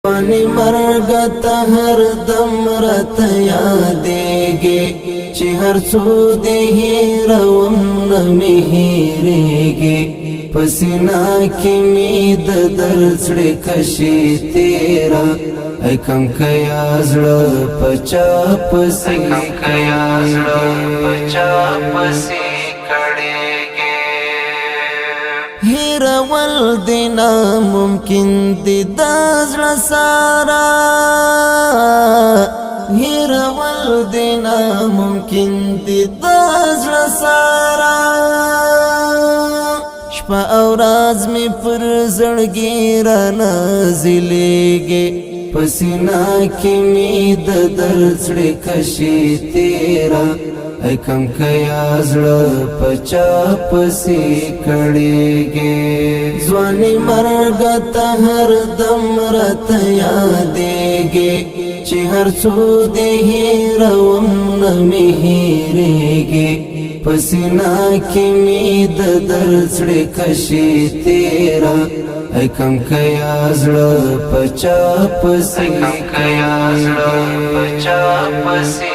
ځواني مرګ ته هر دم راته یادېږي، چې هر څو دې هېروم نه مې هېرېږي. پسینا کې مې د درڅړې کشي تیرا، ای کم کیا زړه پچا پسې، کم کیا زړه پچا پسې کړيږي. هیرول دی ممکن دی د زړه سارا، هیرول دی ممکن دی د زړه سارا. شپه او راز می پر زړګي را نازلېږي، پسینا کې می د درڅړې کشي تیرا، ای کم کیا زړه پچا پسې کړيږي. ځواني مرګ ته هر دم راته یادېږي، چې هر څو دې هېروم نه مې هېرېږي. پسینا کې مې د درڅړې کشي تیرا، ای کم کیا زړه پچا پسې کم کیا زړه پچا پسې.